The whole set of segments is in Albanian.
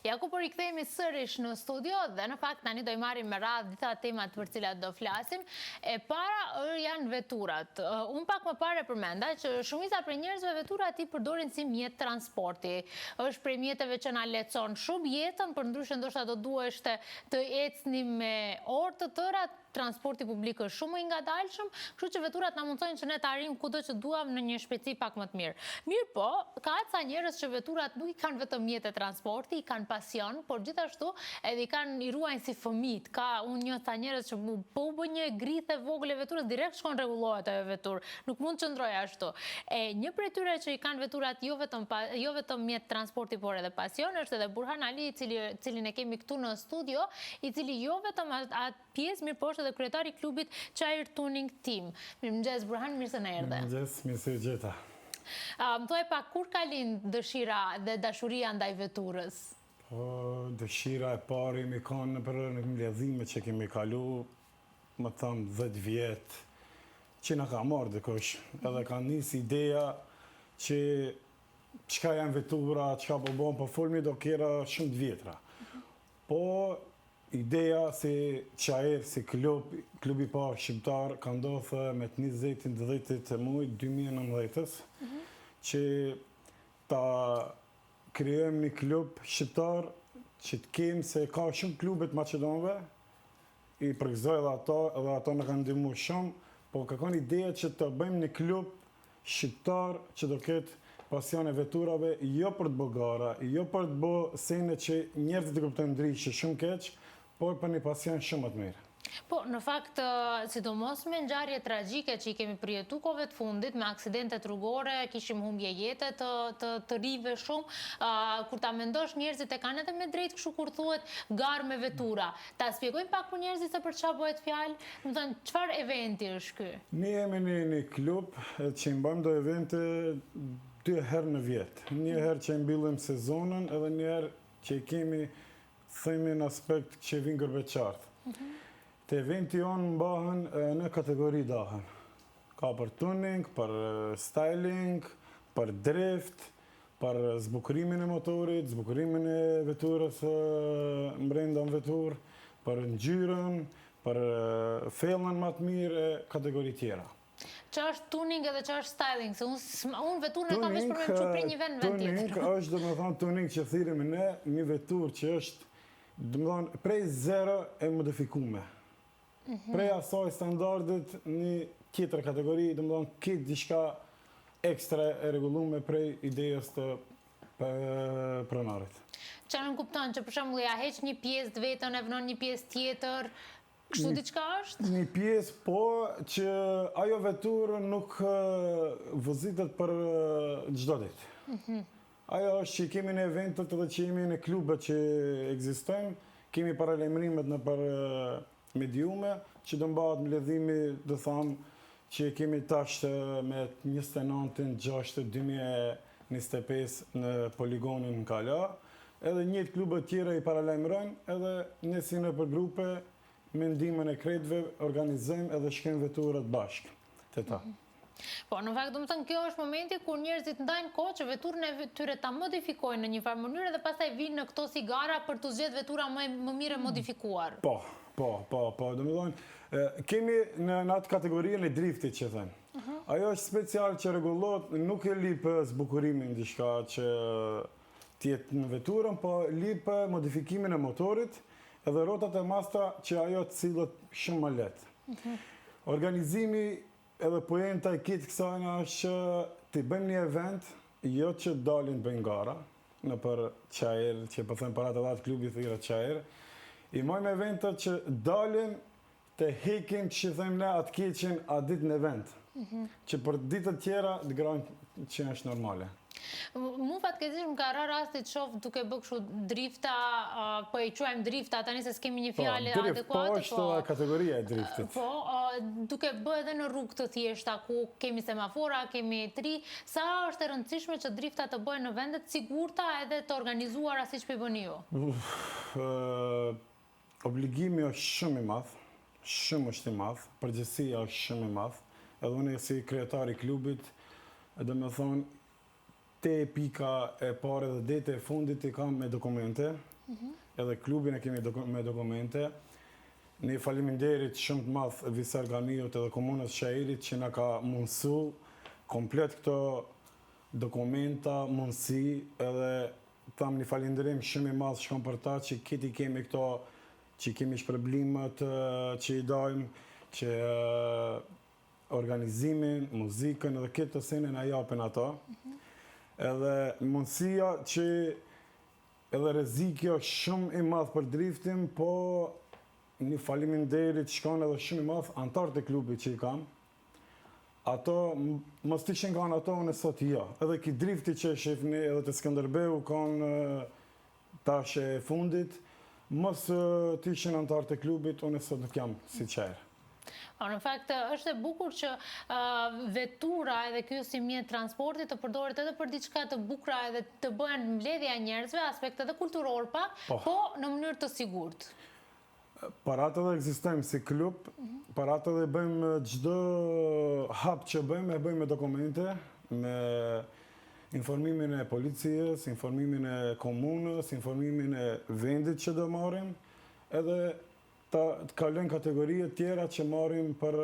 Ja ku po rikthehemi sërish në studio dhe në fakt tani do i marrim me radhë disa temat për cilat do flasim. E para janë veturat. Unë pak më parë e përmenda që shumica prej njerëzve veturat i përdorin si mjet transporti. Është prej mjeteve që na lehtëson shumë jetën, përndryshe ndoshta do duheshte të ecnim me orë të tëra, transporti publik është shumë më i ngadalshëm, kështu që veturat na mundësojnë që ne të arrijmë kudo që duam në një shpejtësi pak më të mirë. Mirëpo, ka ca njerëz që veturat nuk i kanë vetëm mjete transporti, i kanë pasion, por gjithashtu edhe i kanë i ruajnë si fëmijët. Ka unë njoh ca njerëz që po u bë një grithë e vogël e veturës, direkt shkon rregullohet ajo veturë. Nuk mund të qëndrojë ashtu. E një prej tyre që i kanë veturat jo vetëm pa, jo vetëm mjet transporti, por edhe pasion, është edhe Burhan Ali, i cili cilin e kemi këtu në studio, i cili jo vetëm atë pjesë, mirëpo është edhe kryetari i klubit Çair Tuning Team. Mirëmëngjes Burhan, mirë se na erdhe. Mirëmëngjes, mirë se ju gjeta. Më thuaj pak kur ka lind dëshira dhe dashuria ndaj veturës? Po, dëshira e parë jemi kanë nëpër mbledhime që kemi kalu, me thanë 10 vjet, që na ka marrë dikush, edhe ka nis ideja që çka janë vetura, çka po bon, po folmi do kerre shumë të vjetra. Po, ideja si Çair, si klub, klubi i parë shqiptar, ka ndodhë me të 20-in të 10 të mujt 2019-ës, mhm. që ta krijojmë një klub shqiptar që të kemë se ka shumë klube të Maqedonëve, i përgëzoj edhe ato, edhe ato na kanë ndihmu shumë, po ka kanë ideja që të bëjmë një klub shqiptar që do ketë pasion e veturave jo për të bo gara, jo për të bo sene që njerëzit i kuptojnë ndryshe shumë keq, por për një pasion shumë më të mirë. Po, në fakt, sidomos me ngjarje tragjike që i kemi përjetu kohëve të fundit, me aksidentet rrugore, kishim humbje jete të të të rinjve shumë, kur ta mendosh njerëzit e kanë edhe me drejtë kështu kur thuhet garë me vetura. Ta spjegojmë pak për njerëzit se për çfarë bëhet fjalë? Domethënë, çfarë eventi është ky? Ne jemi një, një klub që i mbajmë do evente dy herë në vjet. Një herë që e mbyllim sezonën edhe një herë që i kemi themi në aspekt që vinë gërbeqartë. Mm -hmm. Te eventi jonë mbahen në kategori dahen. Ka për tuning, për styling, për drift, për zbukurimin e motorit, zbukurimin e veturës mbrenda në veturë, për ngjyrën, për fellën më të mirë e kategori tjera. Ça është tuning edhe ça është styling, se unë unë veturën e kam veç për me çu prej një vend në vend tjetër. Tuning është domethënë tuning që thirremi ne, një veturë që është domethënë prej zero e modifikume. Mhm. Prej asaj standardit një tjetër kategori, domethënë këtë diçka ekstra e rregullume prej idejës të pronarit. Ça nënkupton që për shembull ja heq një pjesë të vetën e vënon një pjesë tjetër, kështu diçka është? Një pjesë po që ajo veturë nuk vozitet për çdo ditë. Mhm. Ajo është që kemi në eventet edhe që jemi në klubet që ekzistojnë, kemi paralajmërimet nëpër mediume, që do mbahet mbledhimi, do thamë, që kemi tash me 29-ën 6 2025 në poligonin në Kala, edhe njëjtë klubet tjera i paralajmërojnë, edhe ne si nëpër grupe, me ndihmën e krejtve, organizojmë edhe shkojmë veturat bashkë te ta. Mhm. Po, në fakt, domethënë, kjo është momenti kur njerëzit ndajnë kohë që veturën e tyre ta modifikojnë në një farë mënyre dhe pastaj vijnë në këto si gara për t'u zgjedh vetura më më mirë e modifikuar. Po, po, po, po, domethënë, kemi në, në atë kategorinë e driftit që thënë. Mhm. Ajo është special që rregullohet, nuk e lip zbukurimin diçka që të jetë në veturën, po lip modifikimin e motorit edhe rotat e masta që ajo të sillet shumë më lehtë. Mhm. Organizimi Edhe poenta e krejt kësajna është që të bëjmë një event, jo që dalin të bëjnë gara, nëpër Çair, që po them për atë edhe atë klubi thirret Çair, i majmë eventet që dalin të hekin që them ne atë keqin atë ditë në event, mm -hmm. që për ditët tjera të grajnë që është normale. Mu fatkeqësisht më ka ra rasti të shoh duke bë kështu drifta, po e quajmë drifta tani se s'kemi një po, fjalë po, adekuate, po është po kategoria e driftit. Po, duke bë edhe në rrugë të thjeshta ku kemi semafora, kemi tri, sa është e rëndësishme që drifta të bëhen në vende të sigurta edhe të organizuara siç po i bëni ju? Obligimi është shumë i madh, shumë është i madh, përgjegjësia është shumë e madh, edhe unë si kryetar i klubit, domethonë. Te pika e parë dhe deri te e fundit i kam me dokumente, mhm. edhe klubin e kemi me dokumente. Një faleminderit shumë të madh Visar Ganiut edhe Komunës Çairit që na ka mundësu komplet këto dokumenta, mundësi edhe tham një falenderim shumë i madh shkon për ta që krejt i kemi këto që kemi shpërblimet që i dajmë, që organizimin, muzikën edhe këto sene na japin ato. Mhm. Edhe mundësia që edhe rreziki është shumë i madh për driftin, po një faleminderit shkon edhe shumë i madh anëtarët e klubit që i kam. Ato, mos të ishin kanë ato, unë sot jo. Edhe ki drifti që e shifni, edhe te Skënderbeu kanë tash e fundit, mos të ishin anëtarët e klubit, unë sot nuk jam si qerë. Po, në fakt, është e bukur që vetura edhe kjo si mjet transporti të përdoret edhe për diçka të bukura edhe të bëhen mbledhja e njerëzve, aspekt edhe kulturor pak, po, po në mënyrë të sigurt. Për atë edhe ekzistojmë si klub, mhm. për atë edhe bëjmë çdo hap që bëjmë, e bëjmë me dokumente, me informimin e policijës, informimin e komunës, informimin e vendit që do marrim, edhe të kalojnë kategoritë tjera që marrim për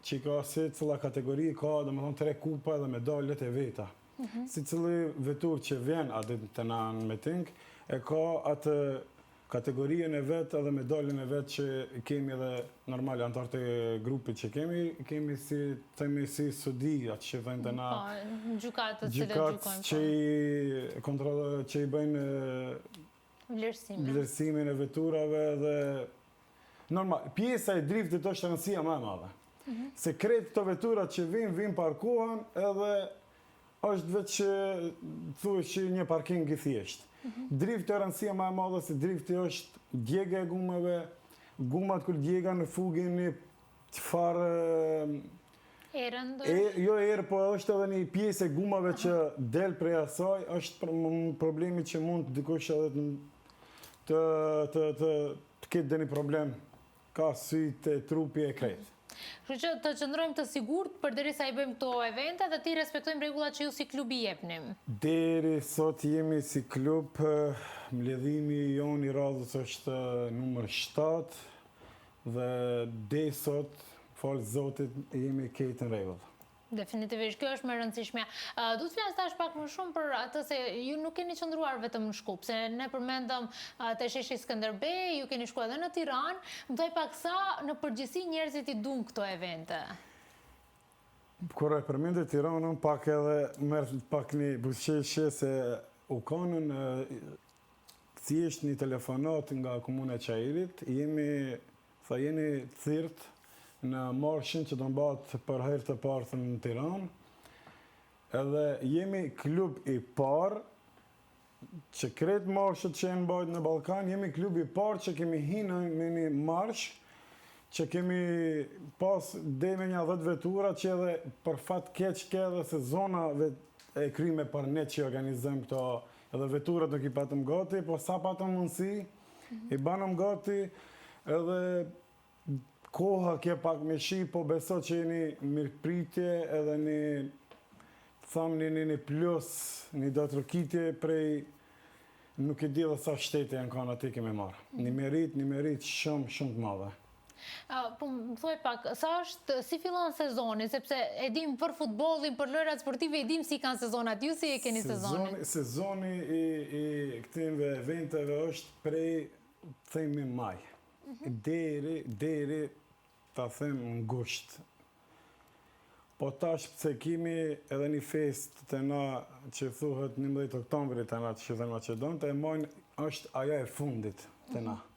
që i ka secila kategori ka domethënë tre kupa edhe medaljet e veta. Mm -hmm. Secili veturë që vjen atë te na në miting, e ka atë kategorinë e vet edhe medaljen e vet që kemi edhe normal anëtarët e grupit që kemi, kemi si themi si sudi, atë që thënë te na po, gjykatë të cilët gjykojnë. Që i kontrollojnë, që i bëjnë vlerësimin. Vlerësimin e veturave dhe normal, pjesa e driftit është rëndësia më e madhe. Mm -hmm. Se krejt këto veturat që vijnë, vijnë parkohen edhe është veç thuaj që një parking i thjeshtë. Mm -hmm. Drifti është rëndësia më e madhe se drifti është djega e gumave, gumat kur djega në fugë një farë Erë e, jo erë, po është edhe një pjesë e gumave që del prej asaj, është problemi që mund të dikush edhe të, të, të, të ketë dhe një problem ka sytë, trupi e krejt. Kështu që të qëndrojmë të sigurt përderisa i bëjmë këto evente dhe t'i respektojmë rregullat që ju si klub i jepni. Deri sot jemi si klub, mbledhimi jonë i radhës është numër 7, Dhe deri sot, falë Zotit, jemi krejt në rregull. Definitivisht, kjo është më e rëndësishmja. Du të flas tash pak më shumë për atë se ju nuk keni qëndruar vetëm në Shkup, se ne përmendëm te sheshi Skënderbej, ju keni shkuar edhe në Tiranë, më thuaj pak sa në përgjithësi njerëzit i duan këto evente. Kur e përmende Tiranën, pak edhe merr pak një buzëqeshje se u kanën Thjesht një telefonat nga Komuna e Çairit, jemi, tha jeni thirrt në marshin që do mbahet për herë të parë në Tiranë. Edhe jemi klub i parë që krejt marshet që janë mbajt në Ballkan, jemi klub i parë që kemi hi në me një marsh që kemi pas deri me nja 10 vetura që edhe për fat keq ke edhe se zona e kryme për ne që organizojmë këto Edhe veturat nuk i patëm gati, po sa patëm mundësi, i banëm gati, edhe koha ke pak me shi, po beso që një mirëpritje edhe një, thamë një, një, një plus, një duartrokitje prej, nuk e di edhe sa shtete janë kanë aty kemi marrë. Një merit, një merit shumë, shumë të madhe. Po më thuaj pak, sa është, si fillon sezoni, sepse e dim për futbollin, për lojrat sportive, e dim si kanë sezonat, ju si e keni sezonin? Sezoni i, i këtyre eventeve është prej, themi maj, mhm. deri, deri, ta them në gusht. Po tash pse kemi edhe një fest te na që thuhet 11 oktobri te na që thonë maqedonët, e majnë është ajo e fundit te na. Mhm.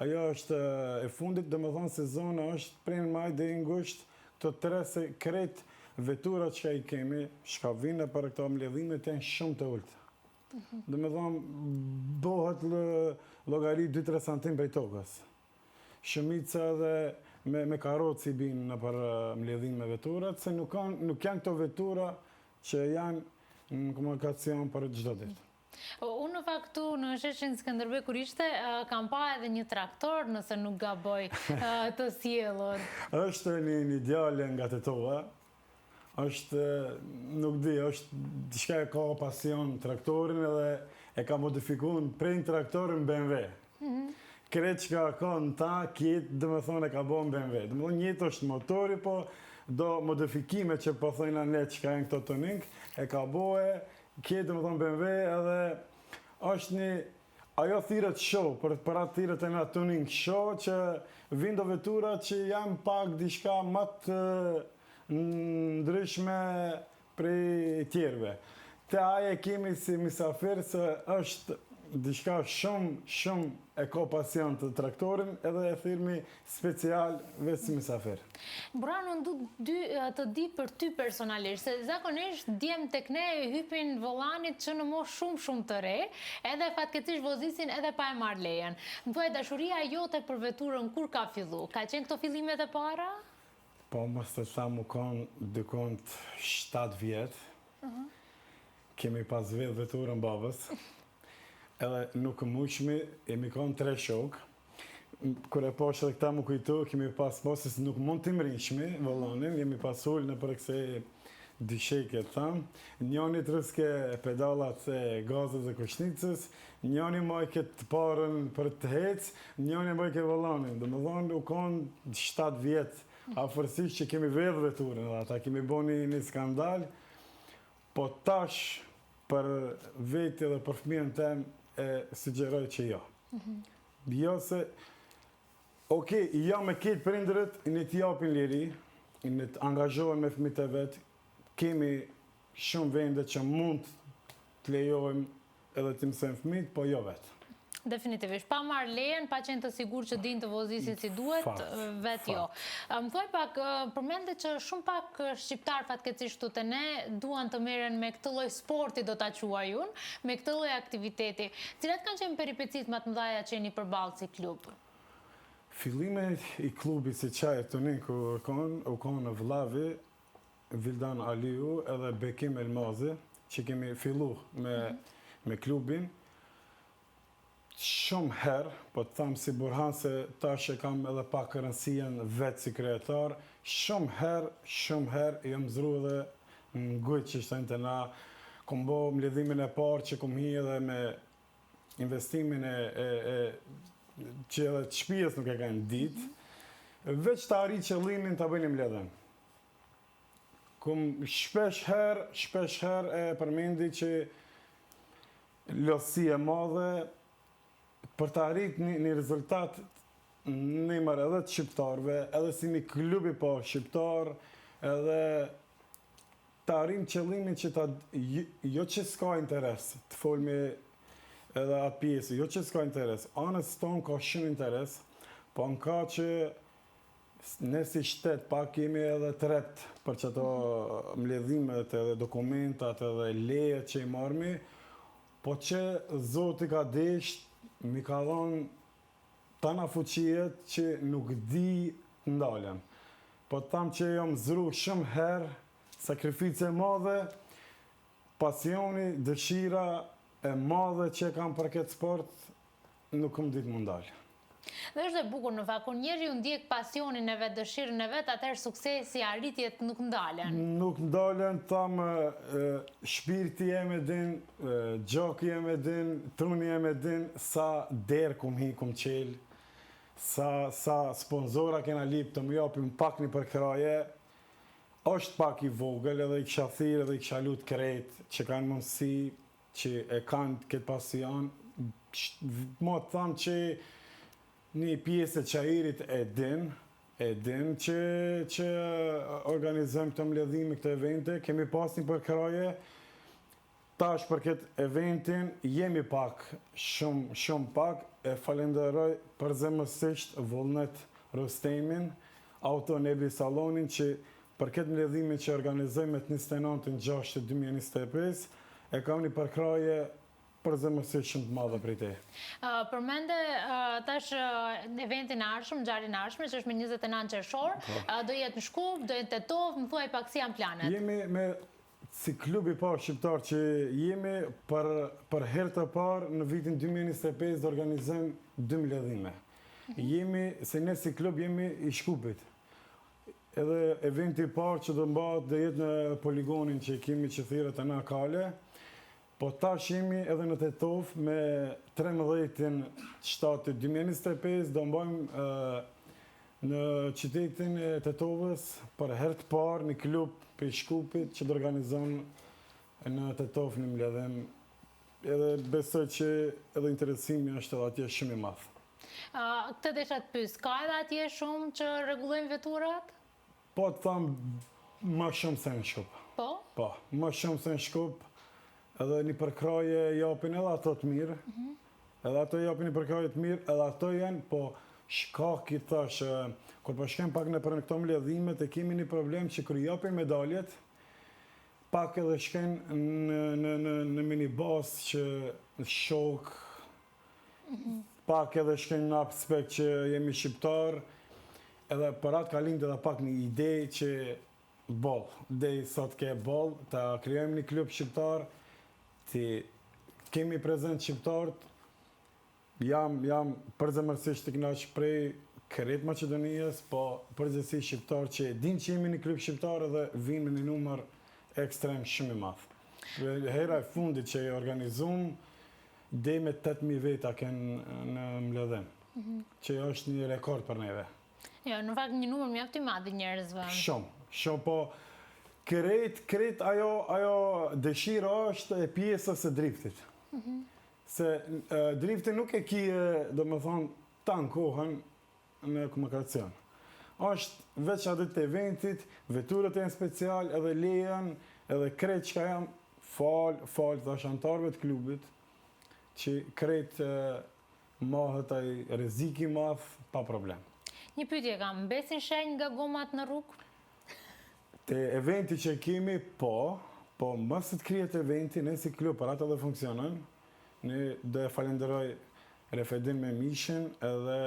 Ajo është e fundit, domethonë sezona është prej në maj deri në gusht, këto tre se krejt veturat që i kemi, çka vinë për këto mbledhimet janë shumë të ulëta. Mm -hmm. Domethonë, bëhet llogari 2-3 cm prej tokës. Shumica edhe me, me karrocë i binë nëpër mbledhime veturat, se nuk, kanë, nuk janë këto vetura që janë në komunikacion për çdo ditë. Unë në fakt këtu në sheshin Skënderbej kur ishte, kam pa edhe një traktor, nëse nuk gaboj, të sjellur. Është një, një djalë nga Tetova. Është, nuk di, është diçka e ka pasion traktorin edhe e ka modifiku prej në traktor në BMW. Mm -hmm. Krejt çka ka në ta, krejt, domethonë, e ka bo në BMW. Domethonë, njëjtë është motori, po do modifikime që po thojna ne çka janë këto tuning, e ka bo e, krejt, domethonë, BMW edhe është një, ajo thirret show, për, për atë thirret e na tuning show, që vinë do vetura që janë pak diçka më të ndryshme prej tjerëve. Te ai e kemi si misafir se është diçka shumë, shumë e ka pasion të traktorin edhe e thirrmi special veç si misafir. Burhan, unë du dy, të di për ty personalisht, se zakonisht djemtë tek ne hypin volanit që në moshë shumë shumë të re, edhe fatkeqësisht vozisin edhe pa e marrë lejen. Më thuaj dashuria jote për veturën kur ka fillu? Ka qenë këto fillimet e para? Po mos të them u kon dikund 7 vjet. Kemi pas vjedh veturën babës. Edhe nuk mujshmi, jemi kon tre shokë. Kur e pash edhe këta m'u kujtu, kemi pas mos se nuk mund t'i mrishmi volanin, jemi pas ul nëpër këse dysheke të tham. Njoni truske pedalat e gazës dhe koshnicës, njoni majke të parën për të hec, njoni majke volanin. Domethonë, u kon 7 vjet afërsisht që kemi vjedh veturën dhe ata kemi bo një, një skandal, po tash për veti dhe për fëmijën tem e sugjeroj që jo. Jo se, okej, jo me këtë prindërit, ne t'japin liri, ne të angazhohen me fëmijët e vet, kemi shumë vende që mund të lejojmë edhe të mësojmë fëmijët, po jo vetë. Definitivisht, pa marrë lejen, pa qenë të sigurt që din të vozisin si duhet, Fakt, vetë jo. fakt. Më thuaj pak, përmende që shumë pak shqiptar fatkeqësisht këtu te ne duan të merren me këtë lloj sporti do ta quaj unë, me këtë lloj aktiviteti. Cilat kanë qenë peripecitë më të mëdha që jeni përballë si klub? Fillimi i klubit si qaj tuning ku u kon, u kon vllavi Vildan Aliu edhe Bekim Elmazi, që kemi fillu me, me klubin, shumë herë, po të tham si Burhan se tash e kam edhe pak rëndësien vetë si kryetar, shumë herë, shumë herë jam zru edhe në gujtë që shtojnë të na, kom bo mbledhimin e parë që kom hi edhe me investimin e, e, e që edhe të shpijës nuk e kanë ditë, veç të arri qëllimin të bëjnë mbledhjen. Kum shpesh herë, shpesh herë e përmendi që lodhësi e madhe për të arrit një, një rezultat në emër edhe të shqiptarëve, edhe si një klub i parë shqiptar, edhe të arrim qëllimin që ta jo, jo që s'ka interes, të folmi edhe atë pjesë, jo që s'ka interes, anës tonë ka shumë interes, po në ka që ne si shtet pak jemi edhe të rrept për që ato mbledhimet edhe dokumentat edhe lejet që i marrmi, po që Zoti ka desht, mi ka dhonë tana fuqijet që nuk di të ndalem. Po të tham që jam zru shumë herë, sakrificë e madhe, pasioni, dëshira e madhe që e kam për këtë sport, nuk kom ditë më ndalë. Dhe është e bukur në fakt, kur njeriu ndjek pasionin e vet, dëshirën e vet, atëherë suksesi, arritjet nuk ndalen. Nuk ndalen, tham shpirti jem e din, gjaku jem e din, truni jem e din, sa derë kum hi, kum qel, sa, sa sponzora kena lip të më japim pak një përkraje, është pak i vogël edhe i kisha thirr edhe i kisha lut krejt që kanë mundësi që e kanë këtë pasion, mo të tham që një pjesë e Çairit e din, e din që, që organizojmë këto mbledhime, këto evente, kemi pas një përkraje, tash për këtë eventin jemi pak, shumë, shumë pak, e falenderoj përzemërsisht Vullnet Rustemin, Auto Nebi Salonin që për këtë mbledhimin që organizoj me të 29 6 2025, e kam një përkraje përzemërsisht shumë të madhe prej te. Përmende tash eventin e ardhshëm, ngjarjen e ardhshme që është me 29 qershor, po. do jetë në Shkup, do jetë në Tetovë, më thuaj pak si janë planet. Jemi me si klubi i parë shqiptar që jemi për për herë të parë në vitin 2025 do organizojmë dy mbledhime. Mhm. Jemi se ne si klub jemi i Shkupit. Edhe eventi i parë që do mbahet do jetë në poligonin që kemi që thirret Ana Kale, po tash jemi edhe në Tetovë me 13 shtatë 2025 do mbajmë në qytetin e Tetovës për herë të parë një klub prej Shkupit që do organizon në Tetovë një mbledhim edhe besoj që edhe interesimi është edhe atje shumë i madh. Këtë desha të pys, ka edhe atje shumë që rregullojnë veturat? Po të tham më shumë se në Shkup. Po? Po, më shumë se në Shkup, edhe një përkrahje japin edhe ato të mirë, mhm. edhe ato japin një përkrahje të mirë, edhe ato janë, po shkak i thash, kur po shkem pak nëpër në këto mbledhimet, e kemi një problem që kur japin medaljet, pak edhe shken në, në, në, në minibus që shok, Pak edhe shkojnë në aspekt që jemi shqiptar, edhe për atë ka lindë edhe pak një ide që boll, dej sot ke boll, ta krijojmë një klub shqiptar, ti kemi prezent shqiptarët, jam, jam përzemërsisht i knaq prej krejt Maqedoniës, po përgjithësi shqiptar që e din që jemi një klub shqiptar edhe vinë me një numër ekstrem shumë i madh. Hera e fundit që e organizum, Dej me 8.000 veta kenë në mbledhim, mhm. që është një rekord për neve. Jo, në fakt një numër mjaft i madh i njerëzve. Shumë, shumë, po krejt, krejt ajo, ajo dëshira është e pjesës së driftit. Mhm. Se driftin nuk e kije, do me thonë, tanë kohën në komunikacion. Është veç atë të eventit, veturat janë special, edhe lejen, edhe krejt çka janë, fal, fal tash anëtarëve të klubit, që krejt mahet ai rrezik i madh pa problem. Një pyetje kam, mbesin shenjë nga gomat në rrugë? Te eventi që kemi, po, po masi të kryhet eventi, ne si klub për atë edhe funksionon, ne do e falenderoj Refedin Memishin edhe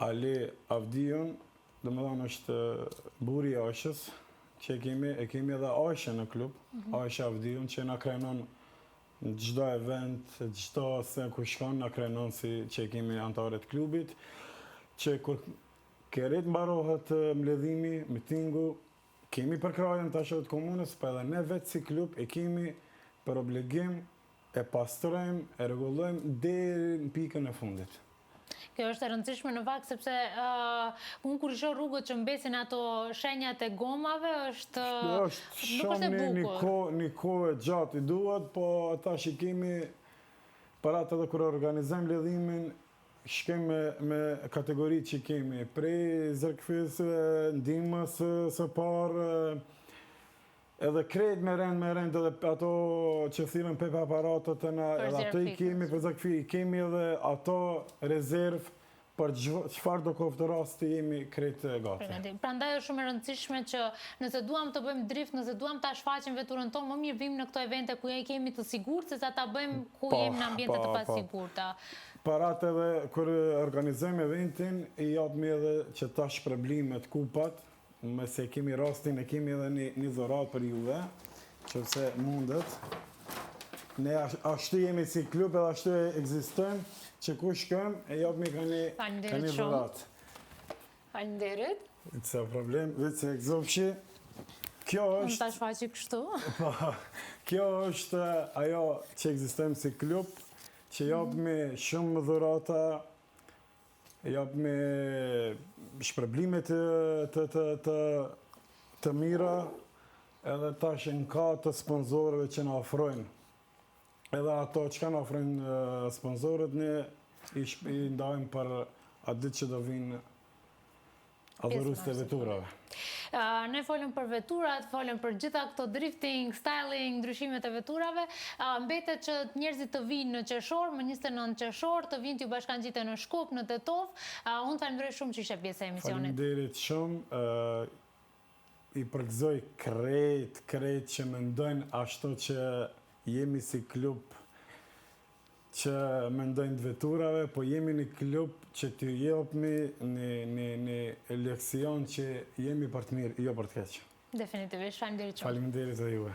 Ali Avdiun, do me thonë është buri i Ajshës, që e kemi, e kemi edhe Ajshën në klub, mm -hmm. Ajsha Avdiun, që na krenon në çdo event, çdo se ku shkon, na krenon si që e kemi anëtarët klubit, që kur krejt mbarohet mbledhimi, mitingu, kemi përkrahjen tash edhe të komunës, po edhe ne vetë si klub e kemi për obligim e pastrojmë, e rregullojmë deri në pikën e fundit. Kjo është e rëndësishme në fakt sepse uh, unë kur shoh rrugët që mbesin ato shenjat e gomave është është nuk është e bukur. Një kohë, një kohë e gjatë i duhet, po tash i kemi për atë edhe kur organizojmë mbledhimin, shkojmë me, me kategoritë që kemi, prej zjarrfikësve, ndihmës së parë, Edhe krejt me rend me rend edhe ato që thirren PP aparatet e na edhe ato i kemi për zjarrfikës i kemi edhe ato rezervë për çfarë do koftë rasti jemi krejt gati. Prandaj është shumë e rëndësishme që nëse duam të bëjmë drift, nëse duam ta shfaqim veturën tonë, më mirë vijmë në këto evente ku e kemi të sigurt sesa ta bëjmë ku po, jemi në ambiente të po, po. pasigurta. Për atë edhe kur organizojmë eventin, i japmi edhe që tash shpërblimet, kupat, Nëse kemi rastin, e kemi edhe një, një dhuratë për juve, që se mundet. Ne ashtu jemi si klub edhe ashtu e ekzistojmë, që ku shkojmë, e japmi ka një, ka një dhuratë. Faleminderit. S'ka problem, veç se e gëzofshi. Kjo është... Unë ta shfaqi kështu. Po, kjo është ajo që ekzistojmë si klub, që japmi shumë dhurata, Japmi shpërblime të, të, të, të, të mira, edhe tash në ka të sponsorëve që na ofrojnë. Edhe ato që kanë ofrojnë sponsorët, ne i, i ndajmë për atë ditë që do vinë adhuruesit e veturave. Ne folëm për veturat, folëm për gjitha këto drifting, styling, ndryshimet e veturave. Mbetet që njerëzit të vinë në qershor, më 29 qershor, të vinë t'ju bashkangjiten në Shkup, në Tetovë. Unë të falenderoj shumë që ishe pjesë e emisionit. Faleminderit shumë. I përgëzoj krejt, krejt që mendojnë ashtu që jemi si klub që mendojnë të veturave, po jemi një klub që t'ju jepmi një, një, një leksion që jemi për të mirë, jo për të keq. Definitivisht, faleminderit shumë. Faleminderit edhe juve.